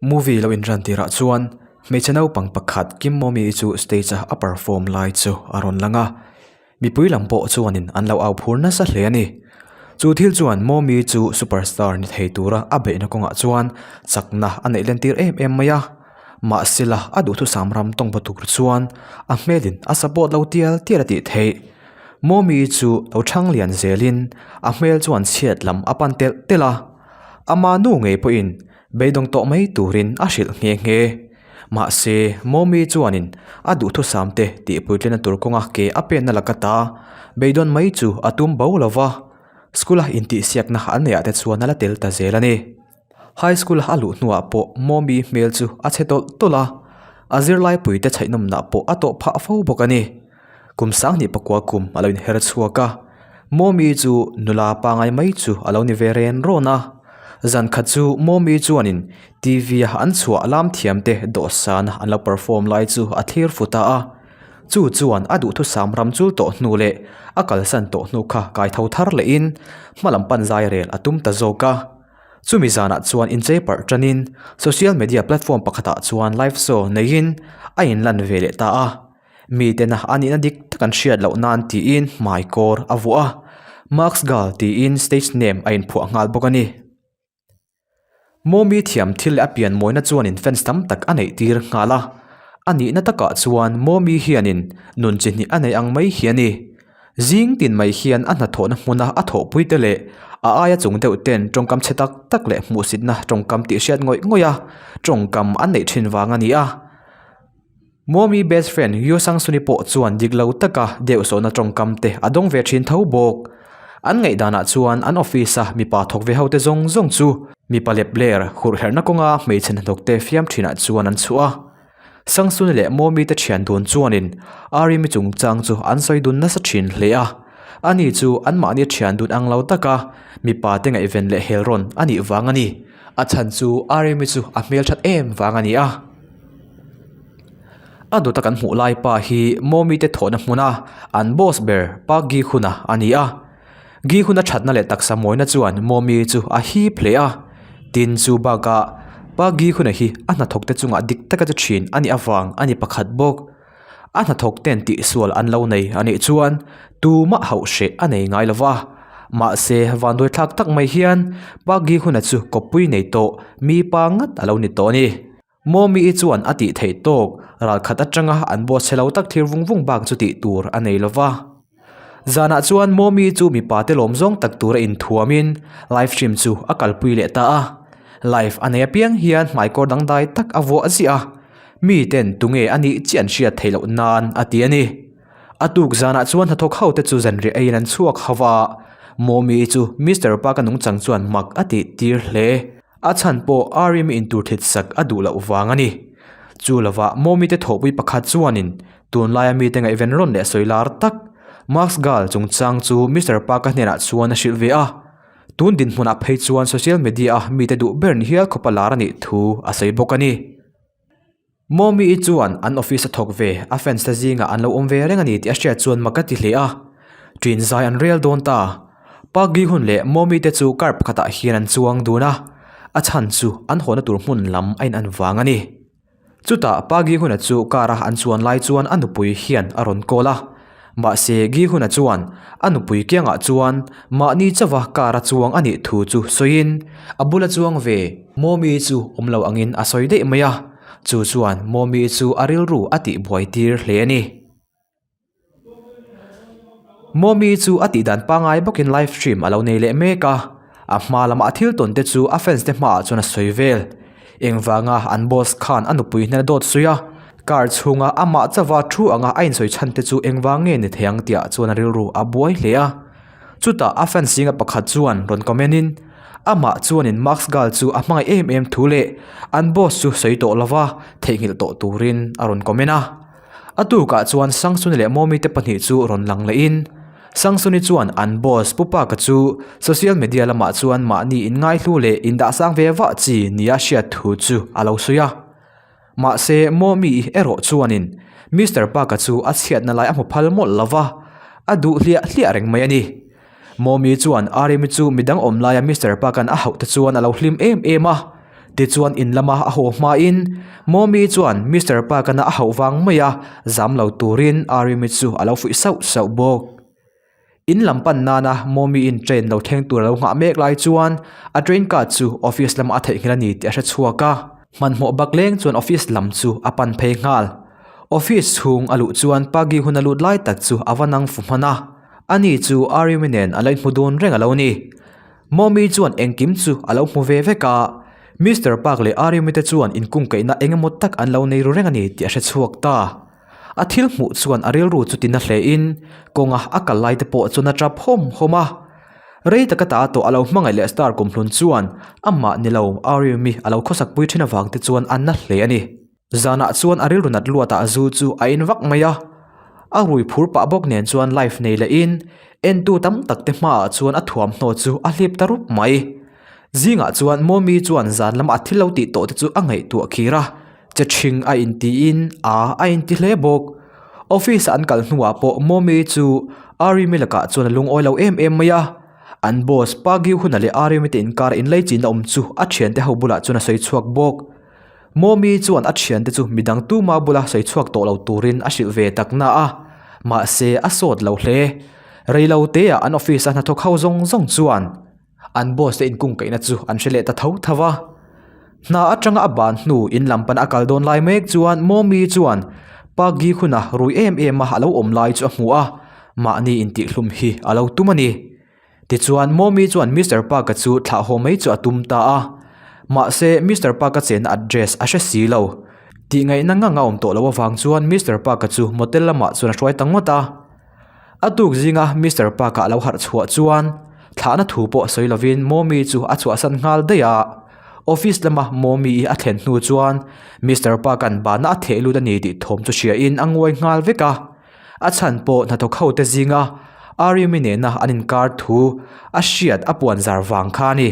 Movie lo inran tirah chuan hmeichhe naupang pakhat Kim Mommy-i chu stage a a perform lai chu a rawn lang a, mipui lam pawh chuanin an lo au phur nasa hle a ni. Chu thil chuan Mommy chu superstar ni thei tura a beihna kawngah chuan chakna a neih lentir em em mai a, mahsela a duhthusam ram tawng va tur chuan a hmelin a support lo tial tial a tih theih. Mommy chu lo chhang lian zelin a hmel chuan chhiat lam a pan telh telh a, ama nu ngei pawhin Beidawng tawh mai turin a hrilh nghe nghe. Mahse, Mawmi chuanin a duhthusam te tihpuitlina tur kawnga ke a penna laka ta beidawn mai chu a tum bo lo va, school-a intihsiakna an neihah te chuan a la tel ta zel a ni. High school-a a luh hnuah pawh Mawmi hmel chu a chhe tawlh tawlh a, a zirlaipuite chhaihnawmnah pawh a tawh phah fo bawk a ni. Kum sanghnih pakua kum a lo inher chhuak a, Mawmi chu nula pangai mai chu a lo ni ve ren rawn a. Zan khat chu Mawmi chuanin TV a an chhuah lam thiam te dawhsan an lo perform lai chu a thlir fu ta a. Chu chuan a duhthusam ram chul tawh hnu leh a kalsan tawh hnu kha kai tho thar lehin hmalam pan zai rel a tum ta zawk a. Chumi zanah chuan inchei parh tanin social media platform pakhatah chuan live show neiin a inlan ve leh ta a. Miten a nihna dik tak an hriat loh nan tiin hmai kawr a vuah a, Max Girl tiin stage name a inphuah nghal bawk a ni. Mawmi thiam thil leh a pian mawina chuanin fans tam tak a neih tir nghal a, a nihna takah chuan Mawmi hianin nun chi hnih a nei ang mai hi a ni. Zing tin mai hian a hnathawhna hmuna a thawhpuite leh a aia chung deuh ten tawngkam chhe tak tak leh hmuhsitna tawngkam tih hriat ngawih ngawih a tawngkam an neih thin vang a ni a. Mawmi best friend Yoo Sang Suni pawh chuan dik lo taka deuhsawhna tawngkam te a dawng ve thin tho bawk. An ngaihdanah chuan an office a mipa thawk ve ho te zawng zawng chu mipa lep ler hurh herhna kawnga hmeichhe hnathawk te fiam thinah chuan an chhuah a. Sang Suni leh Mawmi te thian dun chuanin Arimi chungchang chu an sawi dun nasa thin hle a. Ani chu anmahni thian dun ang lo taka mipa te ngaihven leh hel rawn a nih vang a ni. A chhan chu Arimi chu a hmelthat em vang a ni a. A dawta kan hmuh lai pa hi Mawmi te thawhna hmuna an boss ber Pa Gi Huna a ni a. Gi Huna thatna leh taksa mawina chuan Mawmi chu a hip hle a. Tin chu bakah Pa Gi Huna hi a hnathawk te chungah dik taka che thin a nih avang a ni pakhat bawk. A hnathawk ten tihsual an lo nei a nih chuan tumah hauh hreh a nei ngai lova. Mahse vanduai thlak tak mai hian Pa Gi Huna chu kawppui nei tawh mi pa ngat a lo ni tawh a ni. Mawmi-i chuan a tih theih tawk, ral khat atanga an boss chhe lo tak thlir vung vung bak chu tih tur a nei lo va. Zanah chuan Mawmi chu mipa te lawm zawng tak tura inthuamin live stream chu a kalpui leh ta a. Live a nei apiang hian hmaikawr dangdai tak a vuah ziah a, mi ten tunge a nih chiah an hriat theih loh nan a ti a ni. A tuk zanah chuan hnathawk ho te chu zanriah eiin an chhuak ho va, Mawmi-i chu Mister Park-a nungchang chuan mak a tih tir hle. A chhan pawh Arim intur thlit sak a duh loh vang a ni. Chu lovah Mawmi te thawhpui pakhat chuanin tunlaia mite ngaihven rawn leh sawi lar tak Max Gal chungchang chu Mister Park-a hnenah chuan a hrilh ve a. Tun dinhmunah phei chuan social media-a mite duh ber ni hial khawpa lar a nih thu a sawi bawk a ni. Mawmi-i chuan an office a thawk ve, a fans te zingah an lo awm ve reng a ni tih a hriat chuan mak a ti hle a. Ṭin zai an rel dawn ta. Pa Gi Hun leh Mawmi te chu car pakhatah hian an chuang dun a, a chhan chu an hawhna tur hmun lam a in an vang a ni. Chutah Pa Gi Hun-a chu car a an chuan lai chuan a nupui hian a rawn call a. Mahse Gi Hun-a chuan a nupui kiangah chuan mahni chauva car a chuang a nih thu chu sawiin a bula chuang ve Mawmi chu awm lo angin a sawi daih mai a. Chu chuan Mawmi chu a rilru a tih buai tir hle a ni. Mawmi chu a tih dan pangai bawkin live stream a lo nei leh mek a, a hma lama a thil tawn te chu a fans te hmaah chuan a sawi vel. Engvanga an boss khan a nupui hnena dawt sawi a, car chhunga amah chauva thu anga a insawi chhan te chu engvang nge ni thei ang tihah chuan a rilru a buai hle a. Chutah a fans zinga pakhat chuan rawn comment in, Amah chuanin Max Gal chu a hmangaih em em thu leh an boss chu sawi tawh lova theihnghilh tawh turin a rawn comment a. A tukah chuan Sangsuni leh Mawmi te pahnih chu rawn lang lehin Sangsuni chuan an boss Pu Paka chu social media lamah chuan mahni inngaihlu leh indahsang ve vah chi nia hriat thu chu a lo sawi a. Mahse, Mawmi erawh chuanin Mister Park-a chu a chhiatna lai a hmu phal mawlh lo va, a duh hliah hliah reng mai a ni. Mawmi chuan Arimi chu midang awm laia Mister Park-a'n a hauh te chuan a lo hlim em em a. Tichuan in lama a haw hmain Mommy chuan Mister Park-ana a hauh vang mai a, zam lo turin Arimi chu a lo fuih sauh sauh bawk. In lam pan nana Mommy-in train lo thleng tur a lo nghah mek lai chuan a train card chu office lama a theihnghilh a ni tih a hre chhuak a. Hmanhmawh bak leng chuan office lam chu a pan phei nghal. Office chhung a luh chuan Pagi hun a lut lai tak chu a va nang fu hman a. Ani chu Arimi nen a lo inhmu dun reng a lo ni. Mommy chuan engkim chu a lo hmu ve vek a, Mister Park leh Arimi te chuan inkungkaihna eng emaw tak an lo nei ru reng a ni tih a hre chhuak ta. A thil hmuh chuan a rilru chu tina hle in kawnga a kal lai te pawh chuan a tap hawm hawm a. Rei taka ta tawh a lo hmangaih leh star kumhlun chuan amah ni lo Arimi a lo khawsak pui thin avang te chuan a na hle a ni. Zanah chuan a rilru nat luatah zu chu a in vak mai a. A rui phur pah bawk nen chuan live nei leh in entu tam tak te hmaah chuan a thuamhnaw chu a hlip ta rup mai. Zingah chuan Mawmi chuan zan lama a thil lo tih tawh te chu a ngaihtuah khir a, che ṭhing a intiin a a inti hle bawk. Office-a an kal hnuah pawh Mawmi chu Arimi lakah chuan a lungawi lo em em mai a, an boss Pa Gihuna leh Arimi te inkar inlei chinna awm chu a ṭhiante ho bulah chuan a sawi chhuak bawk. Mawmi chuan a ṭhiante chu midang tuma bula sawi chhuak tawh lo turin a hrilh ve tak na a, mahse a sawt lo hle. Reiloteah an office-a hnathawk ho zawng zawng chuan. An boss te inkungkaihna chu an hre leh ta tho tho a. Hna atanga a ban hnu in lam pana a kal dawn lai mek chuan Mawmi chuan Pagi huna rui em em a a lo awm lai chu a hmu a, mahni intihhlum hi a lo tum a ni. Tichuan Mawmi chuan Mister Park-a chu thlah haw mai chu a tum ta a. Mahse Mister Park-a chenna address a hre si lo. Tihngaihna ngang a awm tawh loh avang chuan Mister Park-a chu motel lamah chuan a hruai ta ngawt a. A tuk zinga Mister Park-a a lo harh chhuah chuan thlahna thu pawh sawi lovin Mommy chu a chhuahsan nghal daih a. Office lama Mommy-i a thlen hnu chuan Mister Park-a'n bana a theh lut a ni tih thawm chu hriain a nguai nghal vek a. A chhan pawh hnathawk hote zinga Arimi nena an inkar thu a hriat a puan zar vang kha a ni.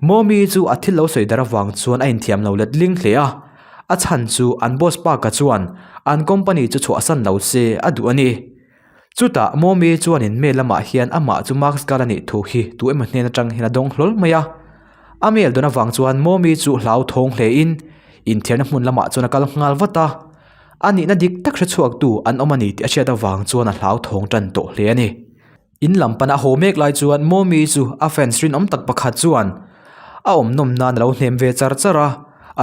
Mommy chu a thil lo sawi dar avang chuan a inthiam lo let ling hle a, a chhan chu an boss Park-a chuan an company chu chhuahsan lo se a duh a ni. Chutah Mommy chuanin mail lamah hian amah chu Marks Gal a nih thu hi tu emaw hnen atang hian a dawng hlawl mai a. A mail dawn avang chuan Mommy chu hlauthawng hlein inthiarna hmun lamah chuan a kal nghal vat a, a nihna dik tak hrechhuaktu an awm a ni tih a hriat avang chuan a hlauthawng tan tawh hle a ni. In lam pana haw mek lai chuan Mommy chu a fans rinawm tak pakhat chuan a awm nawm nan a lo hnem ve char char a,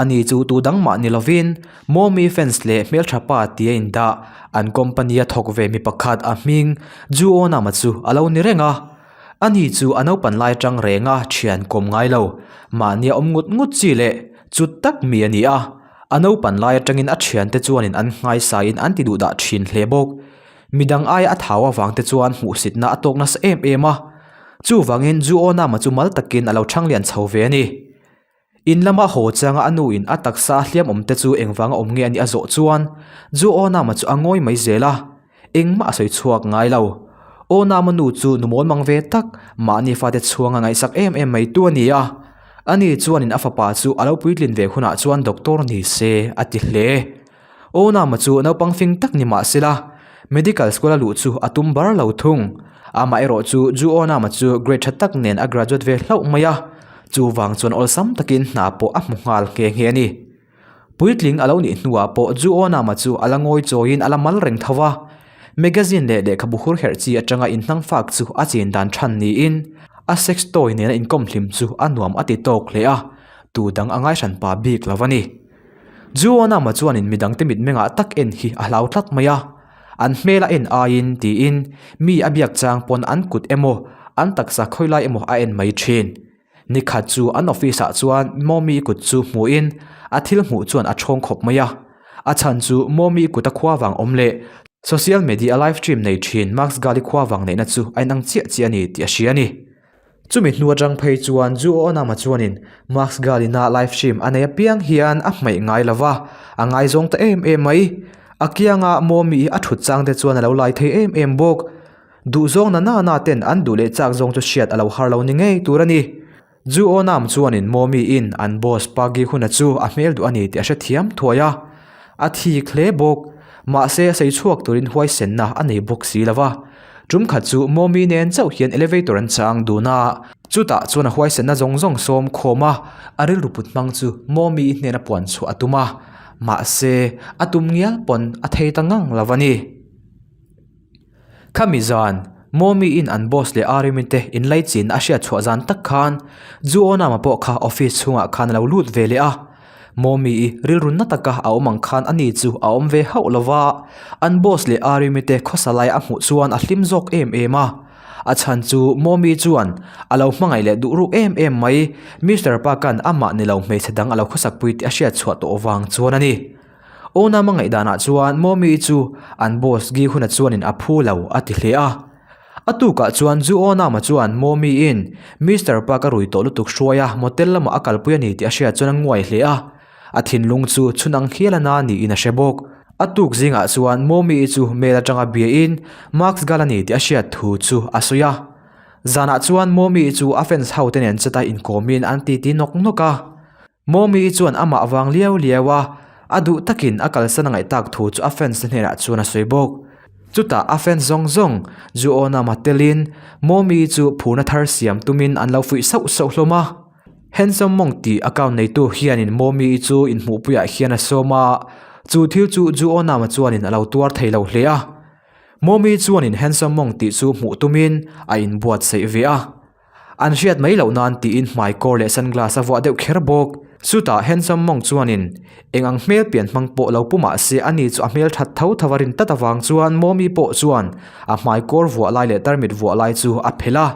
ani chu tu dang mah ni lovin Mommy fans leh hmeltha pa tia indah an company a thawk ve mi pakhat a hming Ju Onama chu a lo ni reng a, ani chu a naupan lai atang reng a thian kawm ngai lo, mahni a awm ngut ngut chi leh chu tak mi a ni a, a naupan lai atangin a thiante chuanin an nghaisaiin an ti duhdah thin hle bawk. Midang aia a thau avang te chuan hmuhsitna a tawk nasa em em a, chuvangin Ju Onama chu mal takin a lo chhang lian chho ve a ni. In lama haw changa a nuin a taksa a hliam awm te chu engvanga awm nge a nih a zawh chuan Ju Onama chu a ngawi mai zel a, engmah a sawi chhuak ngai lo. Onama nu chu nu mawl mang ve tak, mahni fate chhuanga ngaihsak em em mai tu a ni a, ani chuanin a fapa chu a lo puitlin ve hunah chuan doctor ni se a ti hle. Onama chu naupang fing tak ni mah sela, medical school a luh chu a tum bar lo thung. Amaherawh chu Ju Onama chu grade tha tak nen a graduate ve hlauh mai a, chuvang chuan awlsam takin hna pawh a hmu nghal nghe nghe a ni. Puitling a lo nih hnuah pawh Ju Onama chu a la ngawi chawiin a la mal reng tho a, magazine leh lehkhabu hur herh chi atanga inhnang fak chu a chin dan than niin a sex toy nena inkawm hlim chu a nuam a ti tawk hle a, tu dang a ngaihran pa bik lo a ni. Juanama chuanin midangte mitmengah tak en hi a hlau tlat mai a, an hmela en aiin tiin mi a biak chang pawn an kut emaw an taksa khawilai emaw a en mai thin. Nikhat chu an office ah chuan Mommy kut chu hmuhin a thil hmuh chuan a thawng khawp mai a, a chhan chu Mommy kut a khua vang awm leh social media live stream nei thin Max Gali khua vang neihna chu a inang chiah chiah a ni tih a hria a ni. Chumi hnu atang phei chuan Ju Onama chuanin Max Galina live stream a nei apiang hian a hmaih ngai lo va, a ngaizawng ta em em mai. A kianga Mawmi a thut chang te chuan a lo lai thei em em bawk. Duhzawng na na na ten an duh leh chak zawng chu hriat a lo har lo ni ngei tur a ni. Ju Onam chuanin Mawmi in an boss Pagi Huna chu a hmel duh a ni tih a hrethiam thuai a. A thik hle bawk. Mahse sei chhuak turin huaisenna a nei bawk si lo va. Tum khat chu Mawmi nen chauh hian elevator an chang dun a, chutah chuan a huaisenna zawng zawng sawm khawm a, a rilru put hmang chu Mawmi hnena puan chhuah a tum a, mahse a tum ngial pawn a thei ta ngang lo a ni. Khami zan, Mawmi in an boss leh Arimi te inlaichin a hriat chhuah zan tak khan Juonama pawh kha office chhungah khan a lo lut ve leh a. Mawmi i rilru na taka a awm ang khan ani chu a awm ve hauh lo va, an boss leh Arimi te khawsa lai a hmuh chuan a hlim zawk em em a. A chhan chu Mawmi chuan a lo hmangaih leh duh ruk em em mai, Mister Park-a'n amah ni lo hmeichhe dang a lo khawsakpui tih a hriat chhuah tawh vang chuan a ni. Awnama ngaihdanah chuan Mawmi chu an boss Gi Huna chuanin a phu lo a ti hle a. A tukah chuan Ju Awnama chuan Mawmiin Mister Park a rui tawh lutuk hruai a motel lamah a kalpui a ni tih a hriat chuan a nguai hle a. A thinlung chu chhun ang hial a na niin a hre bawk. A tuk zingah chuan Mawmi chu mail atanga biain Max Gal a ni tih a hriat thu chu a sawi a. Zanah chuan Mawmi chu a fans ho te nen chata inkawmin an titi nawk nawk a. Mawmi chuan amah vang liau liau a, a duh takin a kalsan a ngaih tak thu chu a fans te hnenah chuan a sawi bawk. Chutah a fans zawng zawng zu awn ama telin Mawmi chu phurna thar siam tumin an lo fuih sauh sauh hlawm a. Handsome Monk tih account neitu hianin Mawmi chu inhmuhpuiah hian a sawm a, chu thil chu Ju Awnama chuanin a lo tuar thei lo hle a. Mawmi chuanin Handsome Monk tih chu hmuh tumin a inbuatsaih ve a. An hriat mai loh nan tiin hmai kawr leh sunglass a vuah deuh kher bawk. Chutah Handsome Monk chuanin eng ang hmel pian hmang pawh lo pu mah se ani chu a hmel that tho tho a rin tlat avang chuan Mawmi pawh chuan a hmai kawr vuah lai leh tarmit vuah lai chu a phelh a.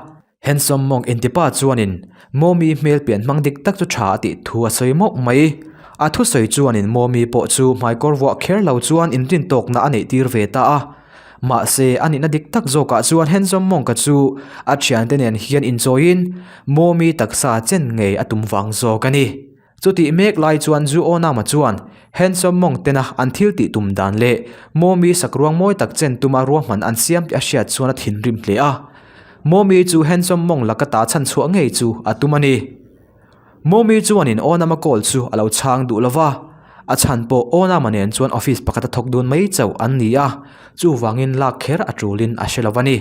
Handsome Monk intipa chuanin Mawmi hmel pian hmang dik tak chu tha a tih thu a sawi mawp mai. A thusawi chuanin Mawmi pawh chu hmai kawr vuah kher lo chuan inrintawkna a neih tir ve ta a. Mahse, a nihna dik tak zawkah chuan Handsome Monk-a chu a thiante nen hian inchawiin Mawmi taksa chen ngei a tum vang zawk a ni. Chutih mek lai chuan Zu Awnama chuan Handsome Monk tena an thil tih tum dan leh Mawmi sakruang mawi tak chen tuma ruahman an siam tih a hriat chuan a thinrim hle a. Mawmi chu Handsome Monk laka ta chhanchhuah ngei chu a tum a ni. Mawmi chuanin Awnama call chu a lo chhang duh lo va, a chhan pawh Awnama nen chuan office pakhata thawk dun mai chauh an ni a, chuvangin lak kher a tulin a hre lo a ni.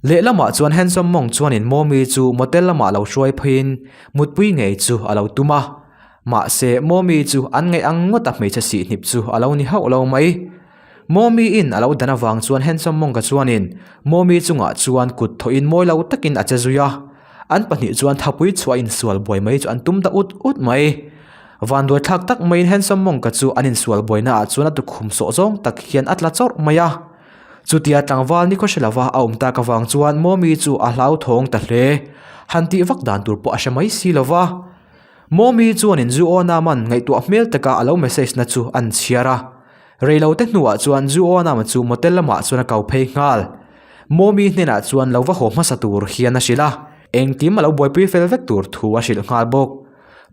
Lehlamah chuan Handsome Monk chuanin Mawmi chu motel lamah lo hruai pheiin mutpui ngei chu a lo tum a, mahse Mawmi chu an ngaih ang ngawta hmeichhe sihhnip chu a lo ni hauh lo mai. Mawmi in a lo dan avang chuan Handsome Monk-a chuanin Mawmi chungah chuan kut thawhin mawi lo takin a che zui a, an pahnih chuan thapui chhuah insual buai mai chu an tum ta ut ut mai. Vanduai thlak tak maiin Handsome Monk-a chu an insual buaina ah chuan a tukhum sawh zawng tak hian a tla chawrh mai a. Chutia tlangval ni khawhre lova a awm tak avang chuan Mawmi chu a hlauthawng ta hle. Han tih vak dan tur pawh a hre mai si lova. Mawmi chuanin Zu Awnama'n ngaihtuah hmel taka a lo message na chu an chhiar a. Reilote hnuah chuan Zu Awnama chu motel lamah chuan a kau phei nghal. Mawmi hnenah chuan lo va haw hmasa tur hian a hrilh a, engkim a lo buaipui fel vek tur thu a hrilh nghal bawk.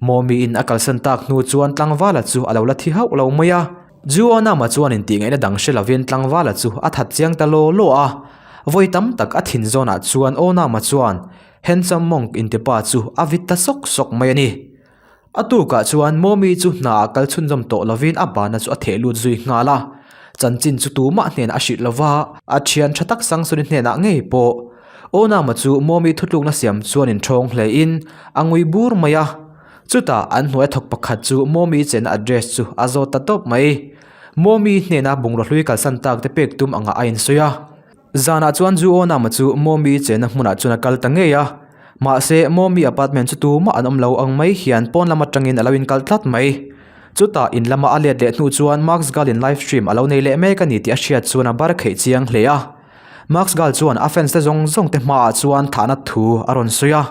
Mawmiin a kalsan tak hnu chuan tlangvala chu a lo la thi hauh lo mai a. Zu Awnama chuan intihngaihtna dang hre lovin tlangvala chu a that chiang ta law law a. Vawi tam tak a thin zawnah chuan Awnama chuan Handsome Monk intipa chu a vit ta sawk sawk mai a ni. A tukah chuan Mawmi chu hna ah kal chhunzawm tawh lovin a bana chu a theh lut zui nghal a. Chanchin chu tumah hnenah a hrilh lova, a thian tha tak Sangsuni hnenah ngei pawh. Awnama chu Mawmi thutlukna siam chuan inthawng hle in a ngui bur mai a. Chutah an hnuai thawk pakhat chu Mawmi chenna address chu a zawt ta tawp mai. Mawmi hnena bungraw hlui kalsan tak te pek tum angah a insawi a. Zanah chuan Zu Awnama chu Mawmi chenna hmunah chuan a kal ta ngei a. Mahse, Mawmi apartment chu tumah an awm lo ang mai hian pawn lam atangin a lo inkal tlat mai. Chutah in lama a let leh hnu chuan Max Gal-in live stream a lo nei leh mek a ni tih a hriat chuan a bar kheih chiang hle a. Max Gal chuan a fans te zawng zawng te hmaah chuan thahna thu a rawn sawi a.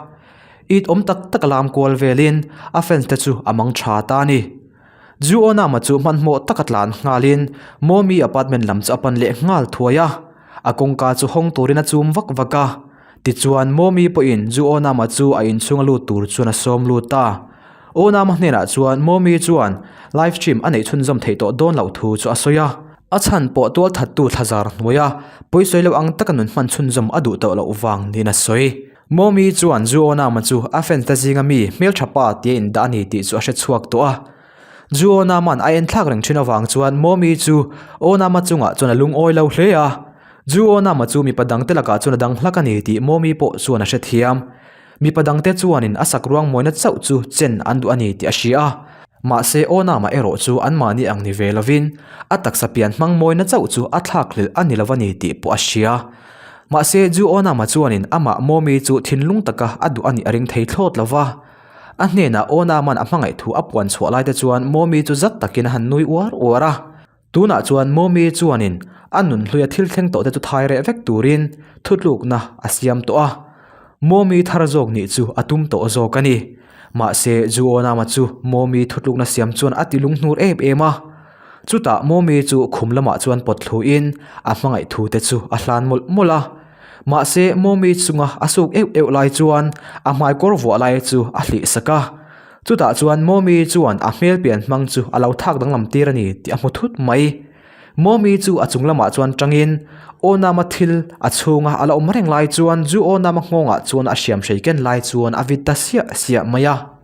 It awm tak tak a lam kual velin a fans te chu a mang tha ta a ni. Zu Awnama chu hmanhmawh taka tlan nghalin Mawmi apartment lam chu a pan leh nghal thuai a, a kawngka chu hawng turin a chum vak vak a. Tichuan Mawmi pawhin Zu Awnama chu a inchhunga lut tur chuan a sawm lut ta. Awnama hnenah chuan Mawmi chuan live stream a neih chhunzawm theih tawh dawn loh thu chu a sawi a. A chhan pawh tualthattu thlazar hnuaia pawisawi lo ang taka nun hman chhunzawm a duh tawh loh vang niin a sawi. Mawmi chuan Zu Awnama chu a fans te zinga mi hmeltha pa tia indah a ni tih chu a hre chhuak tawh a. Zu Awnama'n a enthlak reng thin avang chuan Mawmi chu Awnama chungah chuan a lungawi lo hle a. Ju-Onama chu mipa dangte lakah chuan a dang hlak a ni tih Mawmi pawh chuan a hrethiam. Mipa dangte chuanin a sak ruang mawina chauh chu chen an duh a ni tih a hria a. Mahse Onama erawh chu anmahni ang ni ve lovin a taksa pian hmang mawina chauh chu a thlak hlelh a ni lo a ni tih pawh a hria. Mahse Ju-Onama chuanin amah Mawmi chu thinlung taka a duh a nih a ring thei thlawt lo va. A hnenah Onama'n a hmangaih thu a puan chhuah laite chuan Mawmi chu zat takin a han nui uar uar a. Tunah chuan Mawmi chuanin a nunhluia thil thleng tawhte chu thai reh vek turin thutlukna a siam tawh a. Mawmi thar zawk nih chu a tum tawh zawk a ni. Mahse Juonama chu Mawmi thutlukna siam chuan a ti lunghnur em em a. Chutah Mawmi chu khum lamah chuan pawt thluin a hmangaih thute chu a hlan mawlh mawlh a. Mahse Mawmi chunga a suk euh euh lai chuan a hmaikawr vuah lai chu a hlih sak a. Chutah chuan Mawmi chuan a hmel pian hmang chu a lo thak danglam tir a ni tih a hmu thut mai. Mawmi chu a chung lamah chuan tangin Awnama thil a chhunga a la awm reng lai chuan chu Awnama nghawngah chuan a hriam hrei ken lai chuan a vit ta siah siah mai a.